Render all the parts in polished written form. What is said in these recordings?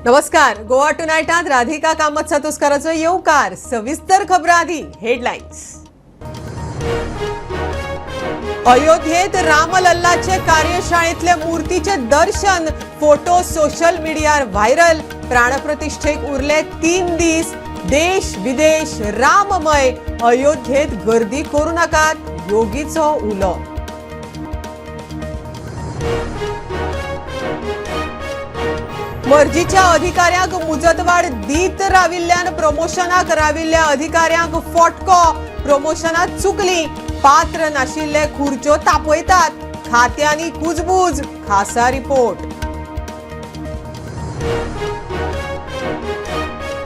नमस्कार, गोवा टुनायटात राधिका कामत सातोस्काराचो येवकार. सविस्तर खबरां आदी हेडलायन्स. अयोध्येत रामलल्लाचे कार्यशाळेतले मूर्तीचे दर्शन, फोटो सोशल मीडियार व्हायरल. प्राणप्रतिष्ठेक उरले 3 दीस. देश विदेश राममय. अयोध्येत गर्दी करू नाकात, योगीचो उलो. मर्जीच्या अधिकाऱ्यांक मुजतवाड दीत राविल्ल्यान प्रमोशनाक राविल्ल्या अधिकाऱ्यांक फटको. प्रमोशनात चुकली, पात्र नाशिल्ले खुर्च्यो तापयतात, खात्यांनी कुजबूज. खासा रिपोर्ट.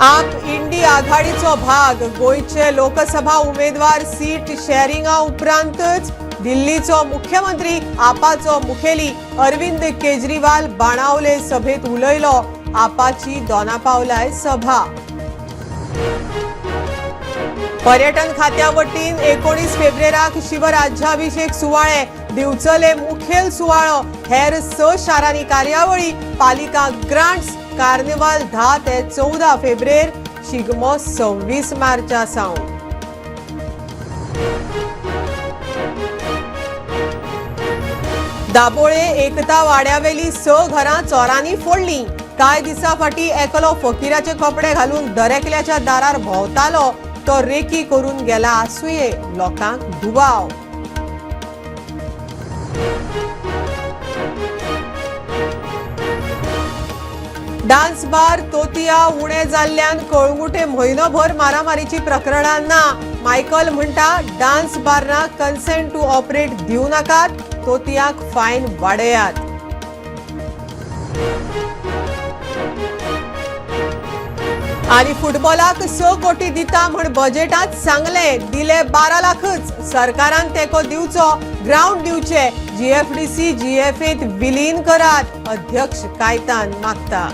आप इंडी आघाडीचो भाग. गोंयचे लोकसभा उमेदवार सीट शेअरिंगा उपरांतच दिल्लीचो मुख्यमंत्री आपाचो मुखेली अरविंद केजरीवाल बाणावले सभेत उलयलो. आपाची दोनापावलाय सभा. पर्यटन खात्या वतीन 19 फेब्रेराक शिवराज्याभिषेक सुवाळे. दिवचले मुखेल सुवाळो, हेर 6 शारांनी कार्यावळी. पालिका ग्रांट्स कार्निवाल 10 ते 14 फेब्रेर, शिगमो 26 मार्चा सावन. दाबोळे एकता वाड्यावेली 6 घरां चोरांनी फोडली. कांय दिसां फाटीं एकलो फकीराचे कपडे घालून दरेकल्याच्या दारार भोंवतालो, तो रेकी करून गेला आसुये, लोकांक दुबाव. डान्स बार तोतिया उणे जाल्ल्यान कळंगुटे म्हयनोभर मारामारीची प्रकरणां ना. मायकल म्हणटा, डान्स बारना कन्सेंट टू ऑपरेट दिवं नाकात, तोतियाक फायन वाडयात. आनी फुटबॉलाक 6 कोटी दिता म्हण बजेटात सांगले, दिले 12 लाखच. सरकारान तेंको दिवचो, ग्रावंड दिवचे, जीएफडीसी जीएफएत विलीन करात, अध्यक्ष कायतान मागता.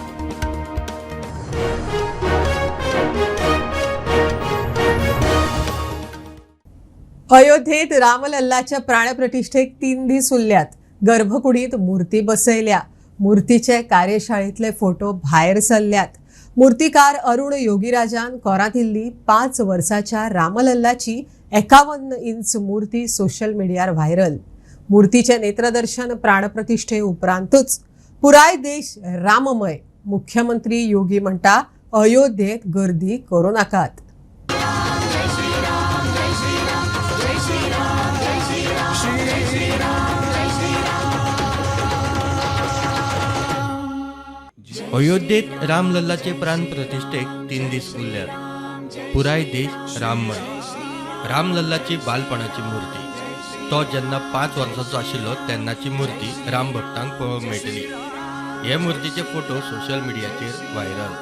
अयोध्येत रामलल्लाच्या प्राणप्रतिष्ठेक 3 दीस उरल्यात. गर्भकुडीत मूर्ती बसयल्या. मूर्तीचे कार्यशाळेतले फोटो भायर सरल्यात. मूर्तिकार अरुण योगीराजान कोरांतिल्ली 5 वर्साच्या रामलल्लाची 51 इंच मूर्ती सोशल मीडियार व्हायरल. मूर्तीचे नेत्रदर्शन प्राणप्रतिष्ठे उपरांतच. पुराय देश राममय. मुख्यमंत्री योगी म्हणटा, अयोध्येत गर्दी करू नाकात. अयोध्येत रामलल्लाचे प्राण प्रतिष्ठेक 3 दीस उरल्यात. पुराय देश राममय. रामलल्लाची बालपणाची मूर्ती, तो जेन्ना 5 वर्सांचो आशिल्लो तेन्नाची मूर्ती राम भक्तांक पळोवंक मेळटली. हे मूर्तीचे फोटो सोशल मिडियाचेर व्हायरल.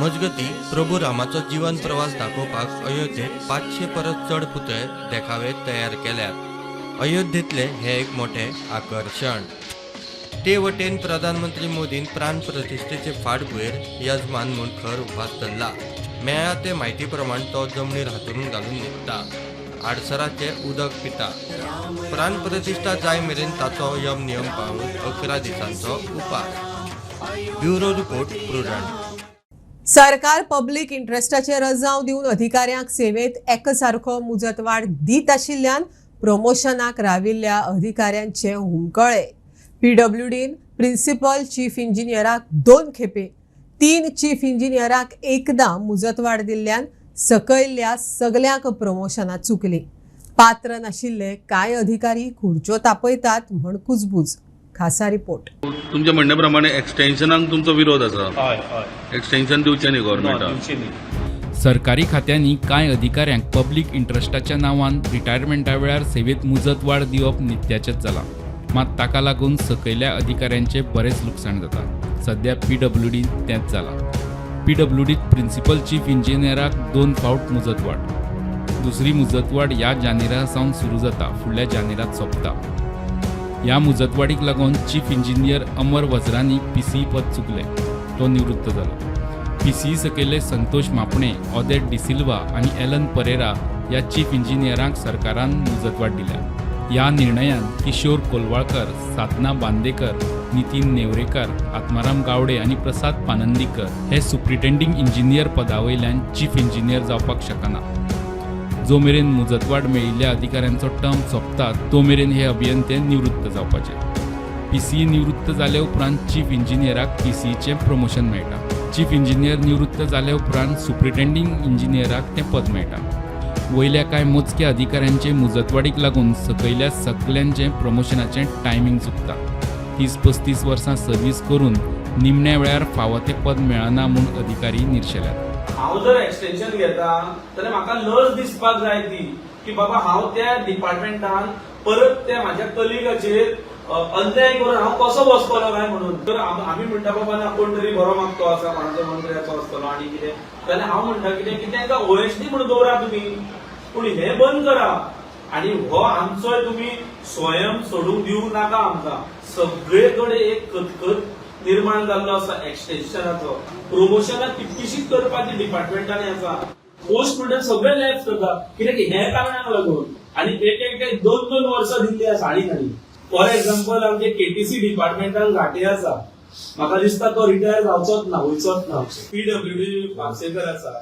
मजगती प्रभू रामाचो जीवन प्रवास दाखोवपाक अयोध्येत 500 परस चड पुतळे देखावे तयार केल्यात. अयोध्येतले हे एक मोठे आकर्शण. ते वटेन प्रधानमंत्री मोदीन प्राण प्रतिष्ठेचे फाटभुंयेर यजमान म्हूण खर उपास धरला. मेळ्ळा ते म्हायती प्रमाण तो जमनीर हातरून घालून न्हिदता, आडसराचें उदक पिता. प्राण प्रतिष्ठा जाय मेरेन ताचो यम नियम पाळून 11 दिसांचो उपास. Bureau report, Prudent. सरकार पब्लीक इंट्रस्टाचे रजांव दिवन अधिकाऱ्यांक सेवेत एकसारको मुजतवाड दीत आशिल्ल्यान प्रमोशनाक राविल्ल्या अधिकाऱ्यांचे हुमकळे. पीडब्ल्यूडीन प्रिन्सिपल चीफ इंजिनियराक 2 खेपे, 3 चीफ इंजिनियराक एकदां मुजतवाड दिल्ल्यान सकयल्ल्या सगल्यांक प्रमोशनां चुकली. पात्र नाशिल्ले कांय अधिकारी खुर्च्यो तापयतात म्हण कुजबूज. खासा रिपोर्ट. तुमच्या म्हणण्या प्रमाणे एक्सटेन्शनाक तुमचो विरोध आसा. हय हय. एक्सटेन्शन दिवचें न्ही गव्हर्मेंटाक. दिवचें न्ही. सरकारी खात्यांनी कांय अधिकाऱ्यांक पब्लीक इंट्रस्टाच्या नांवान रिटायरमेंटा वेळार सेवेत मुजतवाड दिवप नित्याचेंच जालां. मात ताका लागून सकयल्या अधिकाऱ्यांचें बरेंच लुकसाण जाता. सद्या पीडब्ल्यूडीन तेंच जालां. पीडब्ल्यूडीत प्रिन्सिपल चीफ इंजिनियराक 2 फावट मुजतवाड. दुसरी मुजतवाड ह्या जानेरा सावन सुरू जाता, फुडल्या जानेरात सोंपता. ह्या मुजतवाडीक लागून chief engineer Amar Vajrani PCE पद चुकलें, तो निवृत्त जालो. पीसीई सकयले संतोष मापणे, ऑदेट डिसिल्वा आनी एलन परेरा ह्या चीफ इंजिनियरांक सरकारान मुजतवाड दिल्या. ह्या निर्णयान किशोर कोलवाळकर, साधना बांदेकर, नितीन नेवरेकर, आत्माराम गावडे आनी प्रसाद पानंदीकर हे सुप्रिटेंडिंग इंजिनियर पदा वयल्यान चीफ इंजिनियर जावपाक शकना. जो मेरेन मुजतवाड मेळिल्ल्या अधिकाऱ्यांचो टर्म सोंपता तो मेरेन हे अभियंते निवृत्त जावपाचे. पीसीई निवृत्त जाले उपरांत चीफ इंजिनियराक पीसीईचें प्रमोशन मेळटा. चीफ इंजिनियर निवृत्त जाले उपरांत सुप्रिटेंडिंग इंजिनियराक तें पद मेळटा. वयल्या कांय मोजक्या अधिकाऱ्यांचे मुजतवाडीक लागून सकयल्या सगल्यांचें प्रमोशनाचें टायमींग चुकता. 30-35 वर्सां सर्वीस करून निमण्या वेळार फावो तें पद मेळना म्हूण अधिकारी निर्शेल्यात. हांव जर एक्सटेन्शन घेता जाल्यार म्हाका लज दिसपाक जाय ती की बाबा हांव त्या डिपार्टमेंटान परत त्या म्हाज्या कलिगाचेर अन्याय करून हांव कसो बसतलो काय म्हणून. तर आमी म्हणटा बाबा ना कोण तरी बरो मागतो आसा, कोणाचो मंत्र्याचो आसतलो आनी कितें, जाल्यार हांव म्हणटा कितें की तांकां ओएसडी म्हणून दवरा तुमी, पूण हें बंद करा आनी हो आमचोय तुमी स्वयं सोडूंक दिवं नाका. आमकां सगळे कडेन एक कतकत निर्माण जाल्लो आसा एक्सटेन्शनाचो. प्रमोशनां कितकीशीच करपाची डिपार्टमेंटांनी आसा. पोस्ट म्हणटा सगळे लॅप्स करता कित्याक हे कारणाक लागून. आनी एक एक 2-2 वर्सां दिल्ली आसा. आनी आनी फॉर एक्झाम्पल आमचे केटीसी डिपार्टमेंटान घाटे आसा, म्हाका दिसता तो रिटायर जावचोच ना, वयचोच ना. पीडब्ल्यूडी पार्सेकर आसा.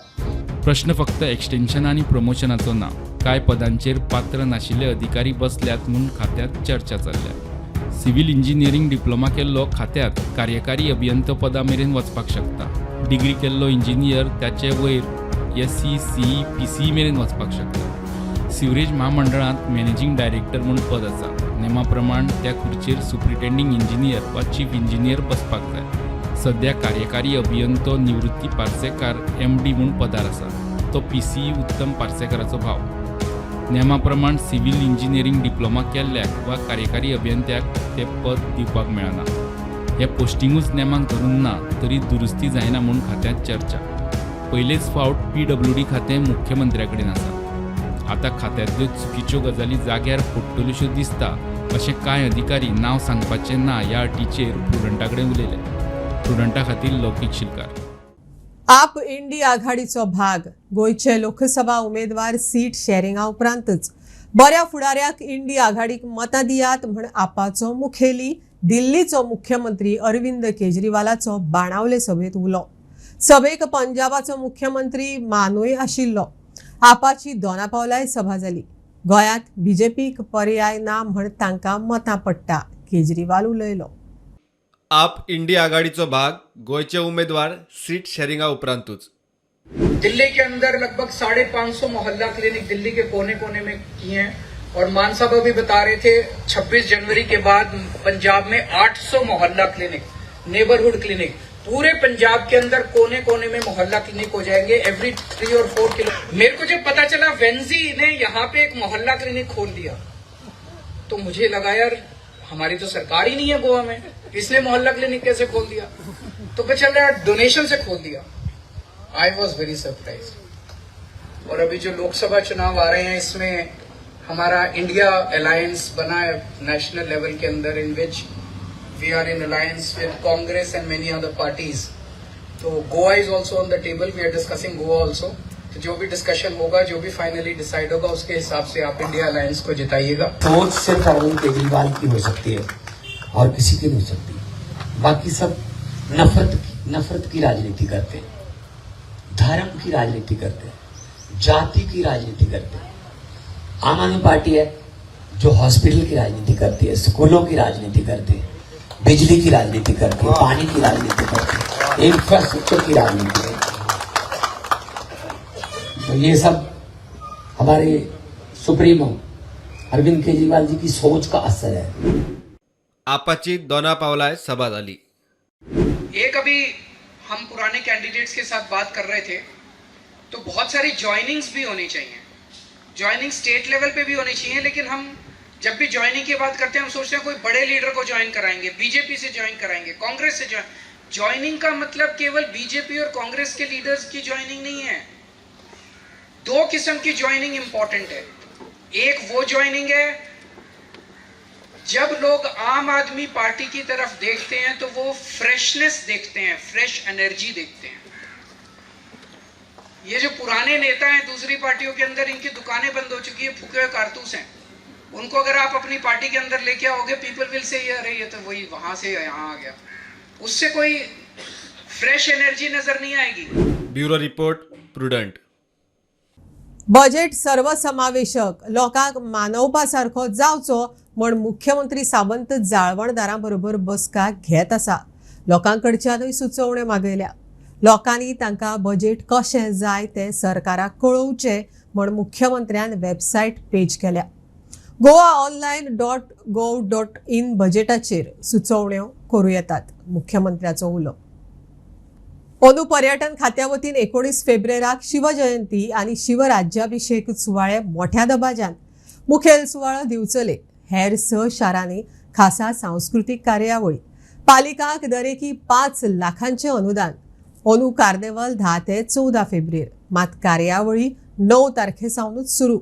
प्रश्न फक्त एक्सटेन्शन आनी प्रमोशनाचो ना. कांय पदांचेर पात्र नाशिल्ले अधिकारी बसल्यात म्हूण खात्यांत चर्चा चल्ल्या. सिव्हिल इंजिनियरींग डिप्लोमा केल्लो खात्यांत कार्यकारी अभियंतो पदा मेरेन वचपाक शकता. डिग्री केल्लो इंजिनियर त्याचे वयर एसई, सीई, पीसीई मेरेन वचपाक शकता. सिवरेज म्हामंडळांत मॅनेजींग डायरेक्टर म्हूण पद आसा. नेमा प्रमाण त्या खुर्चेर सुप्रिटेंडिंग इंजिनियर वा चीफ इंजिनियर बसपाक जाय. सध्या कार्यकारी अभियंतो निवृत्ती पार्सेकार एमडी म्हूण पदार आसा. तो पीसीई उत्तम पार्सेकाराचो भाव. नेमा प्रमाण सिव्हिल इंजिनियरींग डिप्लोमा केल्ल्याक वा कार्यकारी अभियंत्याक तें पद दिवपाक मेळना. हें पोस्टिंगूच नेमाक धरून ना तरी दुरुस्ती जायना म्हूण खात्यांत चर्चा. पयलेच फावट पीडब्ल्यूडी खातें मुख्यमंत्र्या कडेन आसा. आतां खात्यांतल्यो चुकीच्यो गजाली जाग्यार पडटल्योश्यो दिसता अशें कांय अधिकारी नांव सांगपाचें ना ह्या अटीचेर प्रुडंटा कडेन उलयले. प्रुडंटा खातीर लौकीक शिलकार. आप इंडी आघाडीचो भाग गोंयचे लोकसभा उमेदवार सीट शेअरिंगा उपरांतच बऱ्या फुडाऱ्याक इंडी आघाडीक मतां दियात म्हण आपाचो मुखेली दिल्लीचो मुख्यमंत्री अरविंद केजरीवालाचो बाणावले सभेत उलो. सभेक पंजाबाचो मुख्यमंत्री मानूय आशिल्लो. आपाची दोनापावलाय सभा जाली. गोंयांत बीजेपीक पर्याय ना म्हण तांकां मतां पडटा, केजरीवाल उलयलो. आप इंडी आघाडीचो भाग गोंयचे उमेदवार सीट शेअरिंगा उपरांतूच. दिल्ली के अंदर लगभग 550 मोहल्ला क्लिनिक दिल्ली के कोने कोने में किए हैं और मान साहब अभी बता रहे थे 26 जनवरी के बाद पंजाब में 800 मोहल्ला क्लिनिक, नेबरहुड क्लिनिक, पूरे पंजाब के अंदर कोने कोने में मोहल्ला क्लिनिक हो जाएंगे एवरी 3 और 4 किलो. मेरे को जब पता चला वेंजी ने यहाँ पे एक मोहल्ला क्लिनिक खोल दिया तो मुझे लगा यार हमारी तो सरकार ही नहीं है गोवा में, इसने मोहल्ला क्लिनिक कैसे खोल दिया? तो पता चल रहा है डोनेशन से खोल दिया. I was very surprise. और अभी जो लोकसभा चुनाव आ रहे हैं इसमें हमारा इंडिया अलायंस बना है नेशनल लेवल के अंदर, in which we are in alliance with Congress and many other parties. तो Goa is also on the table, we are discussing Goa also. तो जो भी डिस्कशन होगा, जो भी फाइनली डिसाइड होगा, उसके हिसाब से आप इंडिया अलायंस को जिताइएगा. सोच सिर्फ अरविंद केजरीवाल की हो सकती है और किसी की नहीं हो सकती. बाकी सब नफरत की राजनीति करते हैं, धर्म की राजनीति करते हैं, जाति की राजनीति करते हैं. आम आदमी पार्टी है जो हॉस्पिटल की राजनीति करती है, स्कूलों की राजनीति करती है, बिजली की राजनीति करती है, पानी की राजनीति करती है, इंफ्रास्ट्रक्चर की राजनीति करती है. तो ये सब हमारे सुप्रीमो अरविंद केजरीवाल जी की सोच का असर है. आपाची दोना पावलाय सभा जाली. एक अभी हम पुराने कैंडिडेट्स के साथ बात कर रहे थे तो बहुत सारी ज्वाइनिंग्स भी होनी चाहिए. ज्वाइनिंग स्टेट लेवल पे भी होनी चाहिए, लेकिन हम जब भी ज्वाइनिंग की बात करते हैं हम सोचते हैं कोई बड़े लीडर को ज्वाइन कराएंगे, बीजेपी से ज्वाइन कराएंगे, कांग्रेस से ज्वाइन. ज्वाइनिंग का मतलब केवल बीजेपी और कांग्रेस के लीडर्स की ज्वाइनिंग नहीं है. दो किस्म की ज्वाइनिंग इंपॉर्टेंट है. एक वो ज्वाइनिंग है जब लोग आम आदमी पार्टी की तरफ देखते हैं तो वो फ्रेशनेस देखते हैं, फ्रेश एनर्जी देखते हैं. ये जो पुराने नेता हैं दूसरी पार्टियों के अंदर, इनकी दुकानें बंद हो चुकी है, फूके हुए कारतूस हैं. उनको अगर आप अपनी पार्टी के अंदर लेके आओगे, पीपल will say अरे ये तो वही वहां से यहाँ आ गया। उससे कोई फ्रेश एनर्जी नजर नहीं आएगी। Bureau report, Prudent. Budget सर्वसमावेशक, लोकांक मानवपा सारको जावचो म्हण मुख्यमंत्री सावंत जाळवणदारां बरोबर बसका घेत आसा। लोकांकडच्यानूय सुचोवण्यो मागयल्या। लोकांनी तांकां बजेट कशें जाय तें सरकाराक कळोवचें म्हण मुख्यमंत्र्यान वेबसायट पेज केल्या। goaonline.gov.in बजेटाचेर सुचोवण्यो करूं येतात, मुख्यमंत्र्याचो उलो। अंदू पर्यटन खात्या वतीन 19 फेब्रेराक शिवजयंती आनी शिवराज्याभिषेक सुवाळे मोठ्या दबाज्यान। मुखेल सुवाळो दिवचले, हेर 6 शारांनी खासा सांस्कृतीक कार्यावळी। पालिकांक दरेकी 5 लाखांचें अनुदान। अंदू कार्निवल 10 ते 14 फेब्रेर, मात कार्यावळी 9 तारखे सावनूच सुरू।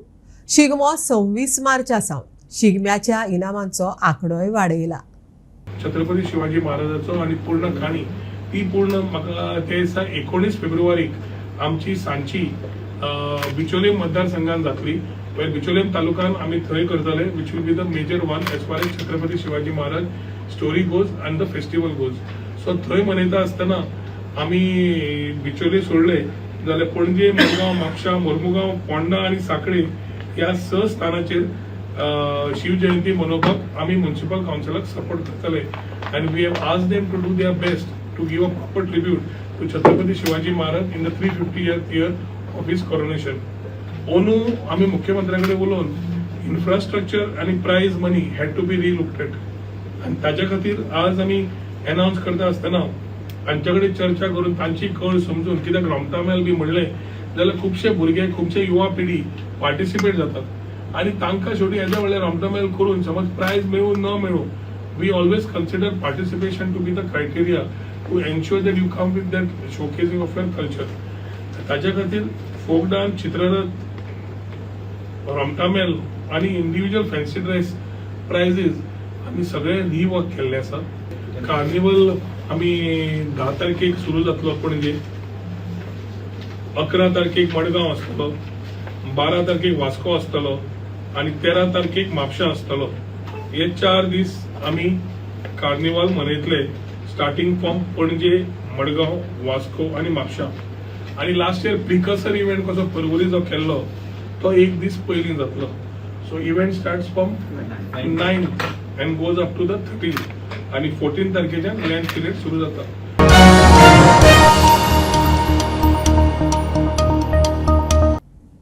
शिगमो 26 मार्चा सावन। शिगम्याच्या इनामांचो आंकडोय वाडयला। छत्रपती शिवाजी महाराजाचो आनी पूर्ण काणी ती पूर्ण म्हाका ते दिसा 19 फेब्रुवारीक आमची सांची बिचोले मतदारसंघान जातली। पयर बिचोले तालुकान आमी थंय करतले, which will be the major one as far as Chhatrapati Shivaji Maharaj story goes and the festival goes. So थंय मनयता आसतना आमी बिचोले सोडले जाल्यार पणजे, मडगांव, म्हापशा, मोर्मुगांव, पोंडा आनी साखळे ह्या 6 स्थानाचेर शिवजयंती मनोवपाक आमी म्युनिसिपल कावन्सिलाक सपोर्ट करतले। And we have asked them to do their best to give a proper tribute to Chhatrapati Shivaji Maharaj in the 350th year of his coronation. अंदू आमी मुख्यमंत्र्या कडेन उलोवन इन्फ्रास्ट्रक्चर आनी prize money had to be relooked at, आनी ताच्या खातीर आज आमी एनावन्स करता आसतना तांचे कडेन चर्चा करून तांची कळ समजून, कित्याक रोमटामेळ बी म्हणलें जाल्यार खुबशे भुरगे, खुबशे युवा पिढी पार्टिसिपेट जातात आनी तांकां शेवटी येदो व्हडलें रोमटामेळ करून समज प्रायज मेळूं न मेळूं, we always consider participation to be the criteria to ensure that you come with that showcasing of your culture. ताच्या खातीर फोक डान्स, चित्ररथ, रोमटामेळ आनी इंडिव्हिज्युअल फॅन्सी ड्रेस प्रायजीस आमी सगळे रिवर्क केल्ले आसा। कार्निवल आमी 10 तारखेक सुरू जातलो पणजे, 11 तारखेक मडगांव आसतलो, 12 तारखेक वास्को आसतलो आनी 13 तारखेक म्हापशा आसतलो। हे 4 दीस आमी कार्निवाल मनयतले, स्टार्टिंग फ्रॉम पणजे, मडगांव, वास्को आनी म्हापशा। आनी लास्ट इयर प्रिकर्सर इव्हेंट कसो परवरी जो केल्लो तो एक दीस पयलीं जातलो। So event starts from 9 and goes up to the 13 आनी 14 तारखेच्यान लँड पिरियड सुरू जाता।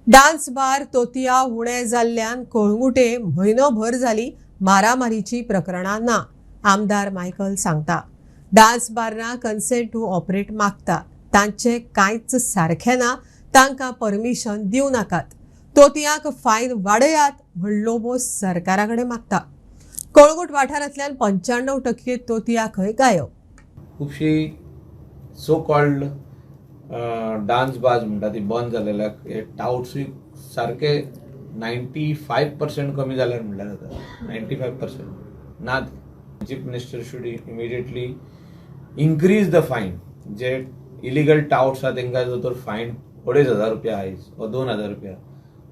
डान्स बार तोतिया उणे जाल्ल्यान कळंगुटे म्हयनोभर जाली मारामारीची प्रकरणां ना, आमदार मायकल सांगता। Dance Baran consent to operate मागता, तांचे कांयच सारखें ना, तांकां परमिशन दिवं नाकात, तोतियांक फायन वाडयात म्हण लोबो सरकारा कडेन मागता। कळंगूट वाठारांतल्यान 95% तोतिया खंय गायब। खुबशी सो कॉल्ड डान्स बाज म्हणटा ती बंद जालेल्याक हे टावट्सूय सारके 95% कमी जाल्यार म्हणल्यार जाता, 95% ना। Chief minister should immediately increase the fine. J illegal touts आहा तेंकां जर तर फायन 2500 रुपया आयज वा 2000 रुपया,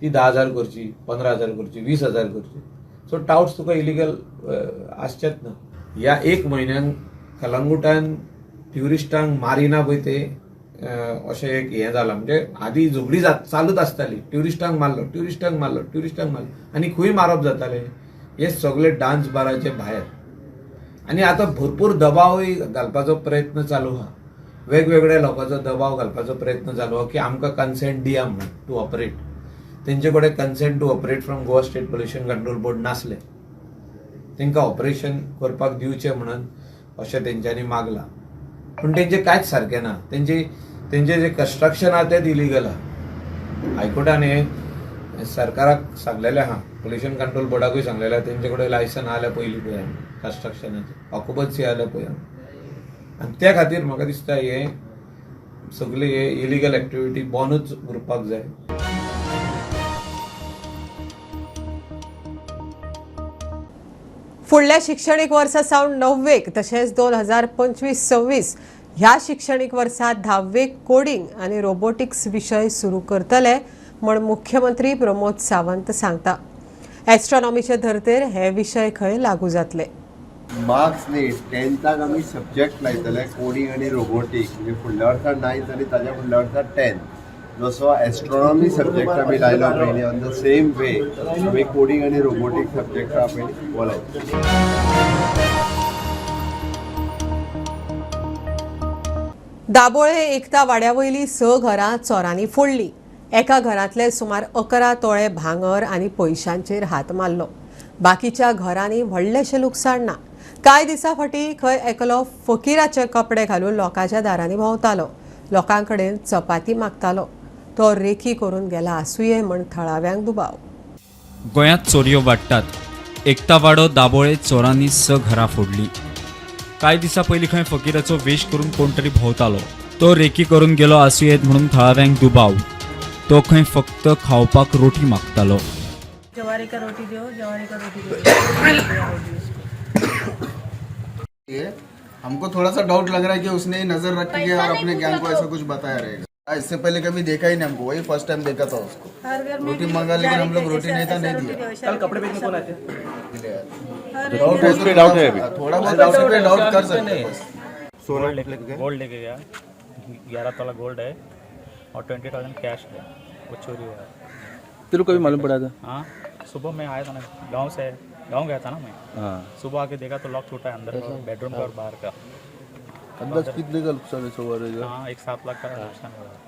ती 10,000 करची, 15,000 करची, 20,000 करची। सो टावट्स तुका इलिगल आसचेच ना। ह्या एक म्हयन्यान कलंगुटान ट्युरिस्टांक मारिना पळय ते अशें एक हें जालां, म्हणजे आदी झगडी चालूच आसताली, ट्युरिस्टांक मारलो, ट्युरिस्टांक मारलो, ट्युरिस्टांक मारलो आनी खंय मारप जातालें हे सगळे डान्स बाराचे भायर। आनी आतां भरपूर दबावूय घालपाचो प्रयत्न चालू आहा, वेगवेगळ्या लोकांचो दबाव घालपाचो प्रयत्न चालू आहा की आमकां कन्सेंट दिया म्हणून टू ऑपरेट। तेंचे कडेन consent to operate from Goa state pollution control board नासलें, तेंकां ऑपरेशन करपाक दिवचें म्हणून अशें तेंच्यांनी मागलां, पूण तेंचें कांयच सारकें ना। तेंचें जें कन्स्ट्रक्शन आहा तें इलिगल आहा। हायकोर्टान हें सरकाराक सांगलेलें आहा, पोल्युशन कंट्रोल बोर्डाकूय सांगलेलें आहा, तेंचे कडेन लायसन आहा जाल्यार पयलीं पळया, कन्स्ट्रक्शनाचें ऑक्युपन्सी आहा जाल्यार पळया। आनी त्या खातीर म्हाका दिसता हें सगळें हे इलिगल एक्टिविटी बंदूच उरपाक जाय। फुडल्या शिक्षणीक वर्सा सावन 9वेक तशेंच 2025-26 ह्या शिक्षणीक वर्सा 10वेक कोडिंग आनी रोबोटिक्स विशय सुरू करतले म्हण मुख्यमंत्री प्रमोद सावंत सांगता। एस्ट्रॉनॉमीचे धर्तेर हे विशय खंय लागू जातले. मार्क्स न्ही, टेंथाक आमी सब्जेक्ट लायतले कोडींग आनी रोबोटीक, म्हणजे फुडल्या वर्सा नायन्थ आनी ताज्या फुडल्या वर्सा टेन्थ. जसो एस्ट्रॉनॉमी सब्जेक्ट आमी लायलो पयलीं, ऑन the same वे आमी कोडींग आनी रोबोटीक सब्जेक्ट आमी हो लायतले. दाबोळे एकता वाड्यावयली 6 घरां चोरांनी फोडली. एका घरांतले सुमार 11 तोळे भांगर आनी पयशांचेर हात मारलो. बाकीच्या घरांनी व्हडलेशें लुकसाण ना. कांय दिसां फाटीं खंय एकलो फकीराचे कपडे घालून लोकांच्या दारांनी भोंवतालो, लोकां कडेन चपाती मागतालो. तो रेखी करून गेला आसुये म्हण थळाव्यांक दुबाव. गोंयांत चोरयो वाडटात. एकता वाडो दाबोळे चोरांनी 6 घरां फोडली. कांय दिसां पयलीं खंय फकीराचो वेश करून कोण तरी भोंवतालो. तो रेकी करून गेलो आसुयेत म्हणून थळाव्यांक दुबाव. तो खंय फक्त खावपाक रोटी मागतालो. जवारी का रोटी दो, जवारी का रोटी दो. ये हमको थोड़ा सा डाउट लग रहा है कि उसने ही नजर रखी है और अपने गैंग को ऐसा कुछ बताया रहेगा. इससे पहले कभी देखा ही नहीं हमको, वही फर्स्ट टाइम देखा था उसको. हर घर में रोटी मांगा लेकिन हम लोग रोटी नहीं था, नहीं दिया. कल कपड़े बेचने कौन आए थे? डाउट है तो डाउट है अभी. थोड़ा बहुत उसी पे डाउट कर सकते हैं बस. सोना लेके गए? गोल्ड लेके गया, 11 तोला गोल्ड है और 20,000 कैश है, वो चोरी हुआ है. तेरे को कभी मालूम पड़ा था? हाँ, सुबह मैं आया था ना गांव से, गांव गया था ना मैं. हाँ. सुबह आके देखा तो लॉक टूटा है अंदर का, बेडरूम का और बाहर का. अंदाज कितने का नुकसान है सवार? हाँ, एक 7 लाख का नुकसान हुआ है.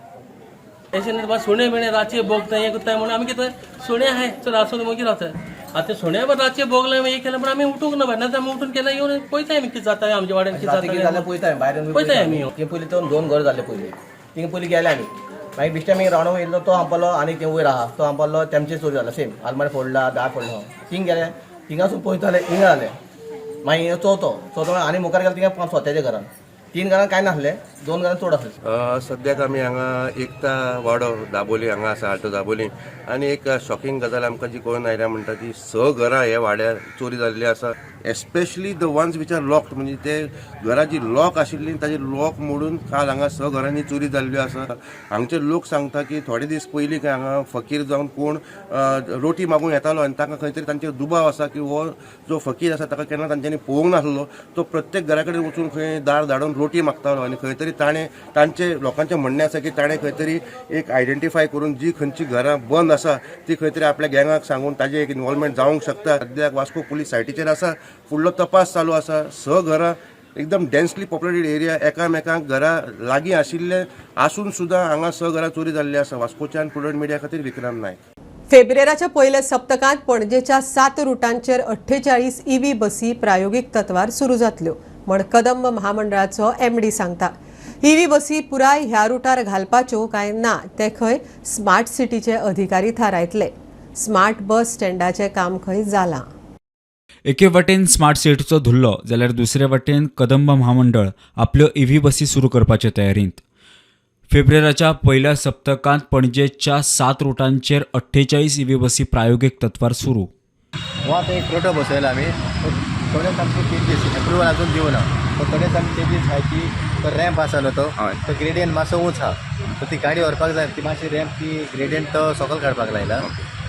अशें न्ही बाबा, सुणे बिणे रातचे भोगता हें करता म्हणून आमी कितें सुणे आहाय, चल आसूं मागीर रावता. आतां सुण्या बा रातचे भोगलें हें केलें पण आमी उठूंक ना भायर, नाजाल्यार आमी उठून केन्ना येवन पळयताय आमी कितें जाता आमच्या वाड्यान, कितें राती कितें जाता जालें पळयताय भायर. पळयताय आमी. ते पयलीं तो दोन घर जाल्ले पयलीं, थिंगा पयलीं गेले आमी. मागीर बेश्टे आमी रावंड वयलो, तो हांपलो आनी ते वयर आहा तो हांपलो, तेमचे चोरी जाला सेम, आलमारी फोडला, दार फोडलो. थिंग गेले, थिंगासून पळयताले हिंगा जालें. मागीर चवथो चवथो आनी मुखार गेले थिंगा स्वताच्या घरान, 3 घरान कांय नासलें, 2 घरान चड आसलें. सद्याक आमी हांगा एकता वाडो दाबोली हांगा आसा, आल्टो दाबोली. आनी एक शॉकिंग गजाल आमकां जी कळून आयल्या म्हणटा ती 6 घरां ह्या वाड्यार चोरी जाल्ली आसा. Especially the ones which are locked, म्हणजे ते घरां जी लॉक आशिल्ली ताजी लॉक मोडून काल हांगा 6 घरांनी चोरी जाल्ल्यो आसा. हांगचे लोक सांगता की थोडे दीस पयलीं खंय हांगा फकीर जावन कोण रोटी मागूंक येतालो आनी तांकां खंय तरी तांचेर दुबाव आसा की हो जो फकीर आसा ताका केन्ना तांच्यांनी पळोवंक नासलो. तो प्रत्येक घरा कडेन वचून खंय दार धाडून रोटी मागतालो आनी खंय तरी ताणें, तांचे लोकांचें म्हणणें आसा की ताणें खंय तरी एक आयडेंटिफाय करून जी खंयची घरां बंद आसा ती खंय तरी आपल्या गँगाक सांगून ताजें एक इन्वॉल्वमेंट जावंक शकता. सद्याक वास्को पुलीस सायटीचेर आसा, फुडलो तपास चालू आसा. 6 घरां एकदम डेन्सली पॉप्युलेटेड एरिया, एकामेकांक घरां लागीं आशिल्ले आसून सुद्दां हांगा 6 घरां चोरी जाल्ली आसा. वास्कोच्यान प्रुडंट मिडिया खातीर विक्रम नायक. फेब्रेराच्या पयल्या सप्तकांत पणजेच्या 7 रुटांचेर 48 ईव्ही बसी प्रायोगिक तत्वार सुरू जातल्यो म्हण कदंब महामंडळाचो एमडी सांगता. ईव्ही बसी पुराय ह्या रुटार घालपाच्यो काय ना ते खंय स्मार्ट सिटीचे अधिकारी थारायतले. स्मार्ट बस स्टँडाचें काम खंय जालां. एके वटेन स्मार्ट सिटीचो धुल्लो जाल्यार दुसरे वटेन कदंब महामंडळ आपल्यो ईव्ही बसी सुरू करपाचे तयारींत. फेब्रेराच्या पयल्या सप्तकांत पणजेच्या 7 रुटांचेर 48 ईव्ही बसी प्रायोगीक तत्वार सुरू. हो आतां एक प्रोटो बसयला आमी. थोडेच आमचे चेंजीस, एप्रुवल अजून दिवना, सो थोडेच आमी चेंजीस आहाय की तो रॅम्प आसा न्हू, तो तो ग्रेडियंट मातसो उंच आहा, सो ती गाडी व्हरपाक जाय, ती मातशी रॅम्प ती ग्रेडियंट तो सकयल काडपाक लायला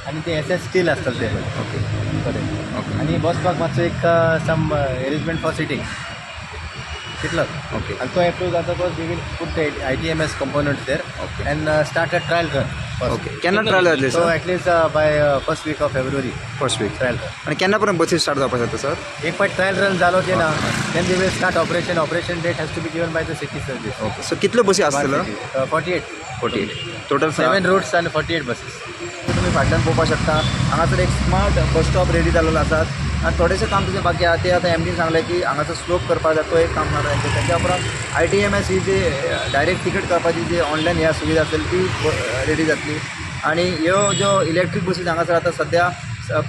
आनी ते एस एस स्टील आसतले ते पळय. बरें, आनी बसपाक मातसो एक सम एरेंजमेंट फॉर सिटींग तितलोच. आनी तो एप्रूव जातकच we will put the ITMS component there and start a trial run. Okay, केन्ना ट्रायल जातली so sir? At least by first week of February. First week. Trial run. आनी केन्ना पर्यंत बसीस start जावपाक शकता सर? एक फावट ट्रायल रन जालो की ना, then we will start operation. Operation date has to be given by the city service. Okay, so कितल्यो बसी आसतल्यो? 48. 48 total. 7 roots आनी 48 बसीस. तुमी फाटल्यान पळोवपाक शकता, हांगासर एक स्मार्ट बस स्टॉप रेडी जाल्लो आसा आनी थोडेशें काम तुजें बाकी आहा. ते आतां एमडीन सांगलें की हांगासर स्लोप करपाक जाय, तो एक काम जाता तेंचें. तेच्या उपरांत आयटीएमएस ही जी डायरेक्ट तिकेट काडपाची जी ऑनलायन ह्या सुविधा आसतली ती रेडी जातली. आनी ह्यो ज्यो इलेक्ट्रीक बसीस हांगासर आतां सद्या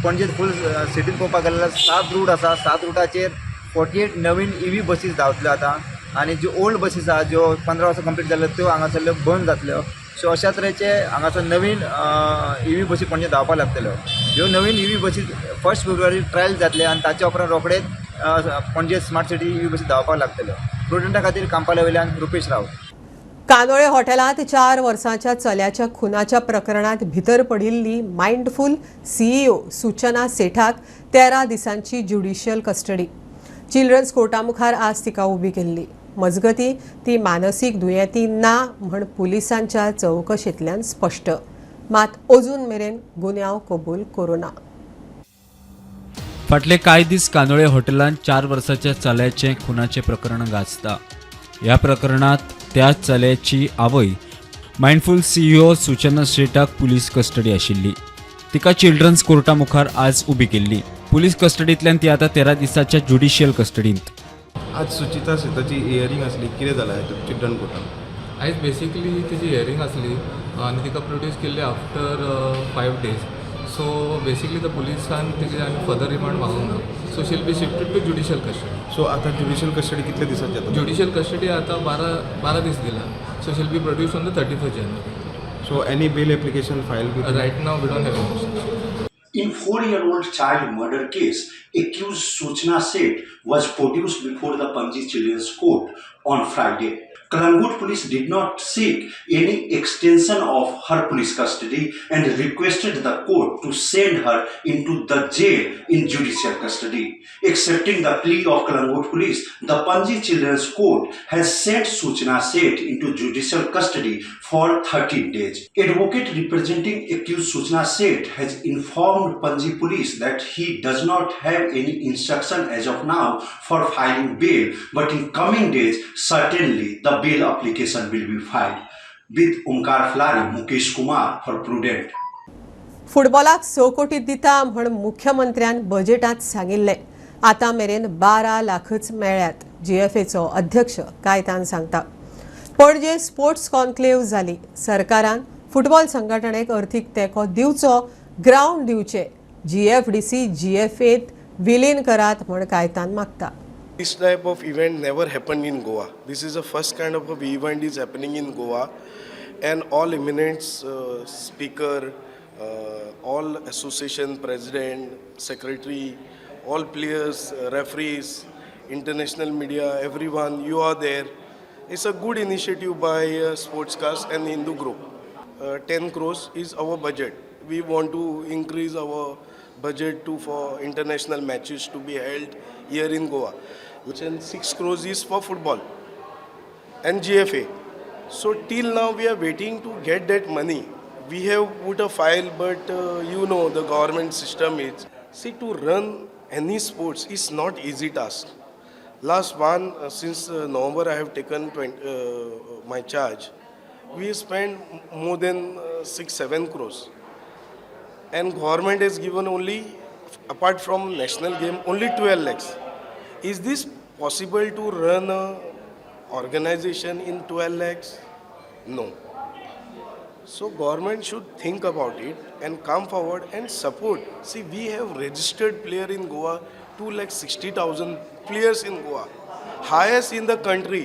पणजेत फूल सिटीन पळोवपाक गेल्यार 7 रूट आसा. 7 रुटाचेर 48 नवीन इवी बसीस धांवतल्यो आतां आनी ज्यो ओल्ड बसीस आहा, ज्यो 15 वर्सां कंप्लीट जाल्ल्यो, त्यो हांगासरल्यो बंद जातल्यो. सो अशा तरेचे हांगासर नवीन इवी बसी पणजे धांवपाक लागतल्यो. ह्यो नवीन इवी बसी 1 फेब्रुवारी ट्रायल जातले आनी ताच्या उपरांत रोखडेच पणजे स्मार्ट सिटी इवी बसी धांवपाक लागतल्यो. प्रुडंटा खातीर कांपाला वयल्यान रुपेश रावत. कांदोळे हॉटेलांत 4 वर्सांच्या चल्याच्या खुनाच्या प्रकरणात भितर पडिल्ली मायंडफूल सीईओ सूचना सेठाक 13 दिसांची ज्युडिशियल कस्टडी. चिल्ड्रन्स कोर्टा मुखार आज तिका उबी केल्ली. मजगती ती मानसीक दुयेंती ना म्हण पुलिसांच्या चवकशेंतल्यान स्पश्ट. मात अजून मेरेन गुन्यांव कबूल करूं ना. फाटले कांय दीस कांदोळे हॉटेलांत 4 वर्साच्या चल्याचें खुनाचें प्रकरण गाजता. ह्या प्रकरणांत त्या चल्याची आवय मायंडफूल सीईओ सूचना शेटाक पुलीस कस्टडी आशिल्ली. तिका चिल्ड्रन्स कोर्टा मुखार आज उबी केल्ली. पुलीस कस्टडींतल्यान ती आतां 13 दिसाच्या ज्युडिशियल कस्टडींत. आज सुचिता शेताची हियरींग आसली, कितें जालां चिल्ड्रन कोर्टान? आयज बेसिकली तेजी हियरींग आसली आनी तिका प्रोड्यूस केल्ली after 5 days. So basically the पुलिसान तेजे आनी फर्दर रिमांड मागूंक ना, so she'll be shifted to judicial custody. So आतां ज्युडिशियल कस्टडी कितले दिसांची जाता? ज्युडिशियल कस्टडी आतां 12 दीस दिला, so she'll be produced on the 31st January. So any bail application file? Right now we don't have. In 4-year-old child murder case, accused Suchna Seth was produced before the Panji Children's Court on Friday. Kalangut police did not seek any extension of her police custody and requested the court to send her into the jail in judicial custody. Accepting the plea of Kalangut police, the Panji Children's Court has sent Suchna Seth into judicial custody for 13 days. Advocate representing accused Suchna Seth has informed Panji police that he does not have any instruction as of now for filing bail, but in coming days, certainly the bail application will be filed. With Omkar Flari, Mukesh Kumar for Prudent. फुटबॉलाक 6 कोटी दिता म्हण मुख्यमंत्र्यान बजेटांत सांगिल्लें. आतां मेरेन 12 लाखच मेळ्ळ्यात, जीएफएचो अध्यक्ष कायतान सांगता. पणजे स्पोर्ट्स कॉन्क्लेव्ह जाली. सरकारान फुटबॉल संघटनेक अर्थीक तेंको दिवचो, ग्रावंड दिवचे, जीएफडीसी जीएफएत विलीन करात म्हण कायतान मागता. This type of event never happened in Goa. This is the first kind of a event is happening in Goa, and all eminent speaker, all association president, secretary, all players, referees, international media, everyone, you are there. It's a good initiative by Sportscast and Hindu Group. 10 crores is our budget. We want to increase our budget to for international matches to be held here in Goa. Which and 6 crores is for football and GFA. So till now we are waiting to get that money. We have put a file, but you know the government system is. See, to run any sports is not easy task. Last one since November I have taken 20, my charge. We spent more than 6-7 crores, and government has given only, apart from national game, only 12 lakhs. Is this possible to run a organization in 12 lakhs? No. So government should think about it and come forward and support. See, we have registered player in Goa, 2 lakh 60,000 players in Goa, highest in the country.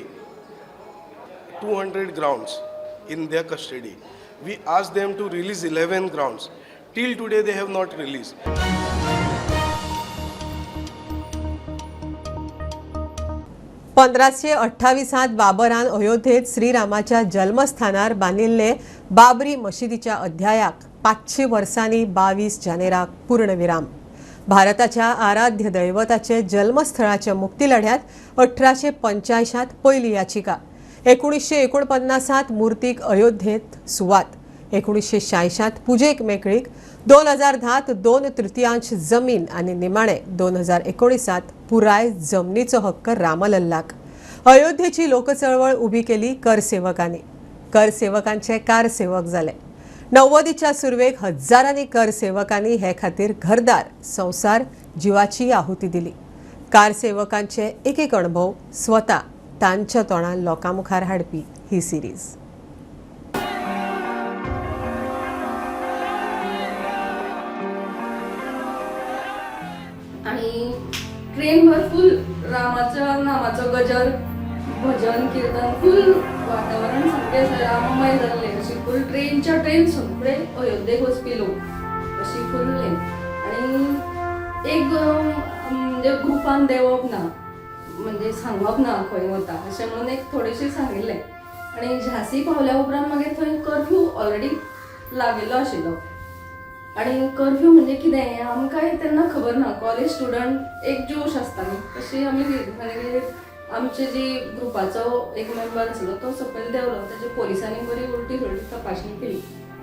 200 grounds in their custody. We asked them to release 11 grounds. Till today they have not released. 1528त बाबरान अयोध्येत श्रीरामाच्या जल्मस्थानार बांदिल्ले बाबरी मशिदीच्या अध्यायाक 500 वर्सांनी 22 जानेराक पूर्णविराम. भारताच्या आराध्य दैवताचे जल्मस्थळाच्या मुक्ती लढ्यात 1885त पयली याचिका, 1949त मूर्तीक अयोध्येत सुवात, 1986त पुजेक मेकळीक, 2010त 2/3 जमीन आनी निमाणे 2019त पुराय जमनीचो हक्क रामलल्लाक. अयोध्येची लोकचळवळ उबी केली करसेवकांनी. करसेवकांचे कारसेवक जाले. 90च्या सुरवेक हजारांनी करसेवकांनी हे खातीर घरदार, संवसार, जिवाची आहुती दिली. कारसेवकांचे एक एक अणभव स्वता तांच्या तोंडान लोकां मुखार हाडपी ही सिरीज. आणि ट्रेनभर फुल रामाच्या नामाचो गजर, भजन कीर्तन, फुल वातावरण सामकें अशें राममय जाल्लें. अशी फुल ट्रेनच्या ट्रेन सगळे अयोध्येक वचपी लोक, अशी फुल हें. आनी एक म्हणजे ग्रुपान देंवप ना, म्हणजे सांगप ना खंय वता अशें म्हणून एक थोडेशें सांगिल्लें. आनी झांसी पावल्या उपरांत मागीर थंय कर्फ्यू ऑलरेडी लागिल्लो आशिल्लो. आनी कर्फ्यू म्हणजे कितें हें आमकांय तेन्ना खबर ना. कॉलेज स्टुडंट एक जोश आसता न्ही, तशी आमी मागीर आमचे जी ग्रुपाचो एक मेंबर आसलो तो सकयल देंवलो, ताचे पोलिसांनी बरी उलटी सुलटी तपासणी केली.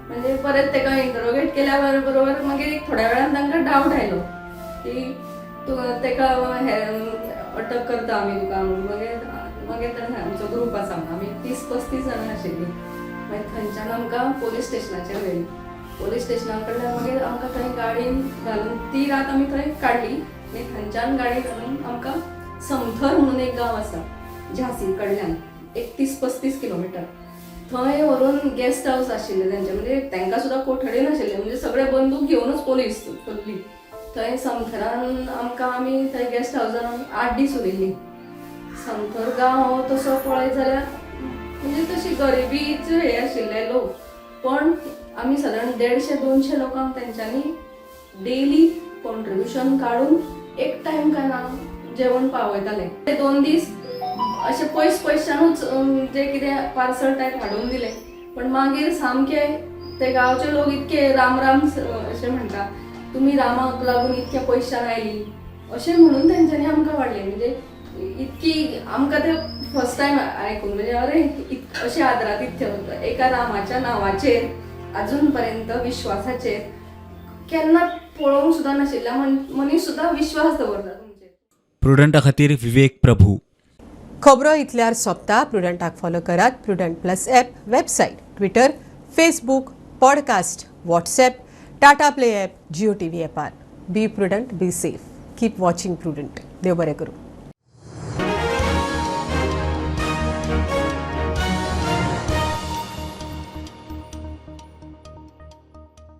म्हणजे परत ताका इंटरोगेट केल्या बरोबर मागीर एक थोड्या वेळान तांकां डावट आयलो की तूं ताका हे अटक करता आमी तुका म्हणून. मागीर मागीर ताणें आमचो ग्रूप आसा म्हणून आमी 30-35 जाणां आशिल्लीं. मागीर थंयच्यान आमकां पोलीस स्टेशनाचेर व्हेली. पोलीस स्टेशना कडल्यान मागीर आमकां थंय गाडयेन घालून ती रात आमी थंय काडली आनी थंयच्यान गाडी घालून आमकां समथर म्हणून एक गांव आसा झांसी कडल्यान एक 30-35 किलोमिटर, थंय व्हरून गेस्ट हावस आशिल्लें तेंचें. म्हणजे तांकां सुद्दां कोठडी नाशिल्ली, म्हणजे सगळे बंदूक घेवनूच पोलीस फुल्ली. थंय समथरान आमकां आमी थंय गेस्ट हावसान आमी 8 दीस उरिल्लीं. समथर गांव हो तसो पळयत जाल्यार म्हणजे तशी गरिबीचे हे आशिल्ले लोक, पण आमी सादारण 150-200 लोकांक तेंच्यांनी डेली कॉन्ट्रिब्युशन काडून एक टायम काय ना जेवण पावयताले. ते 2 दीस अशे पयस पयसच्यानूच जे कितें पार्सल टायप हाडून दिले, पण मागीर सामके ते गांवचे लोक इतके राम राम अशें म्हणटा, तुमी रामाक लागून इतक्या पयशान आयली अशें म्हणून तेंच्यांनी आमकां वाडले. म्हणजे इतकी आमकां ते फर्स्ट टायम आयकून म्हणजे अरे अशें आदरातिथ्य एका रामाच्या नांवाचेर अजून पर्यंत विश्वासाचेर केन्ना पळोवंक सुद्दां नाशिल्ल्या मनीस सुद्दां विश्वास दवरता तुमचेर. प्रुडंटा खातीर विवेक प्रभू. खबरो इतल्यार सोंपता. प्रुडंटाक फॉलो करात Prudent plus app, website, Twitter, Facebook, podcast, WhatsApp, Tata Play app, Jio TV ॲपार. Be prudent, be safe, keep watching Prudent. देव बरें करूं.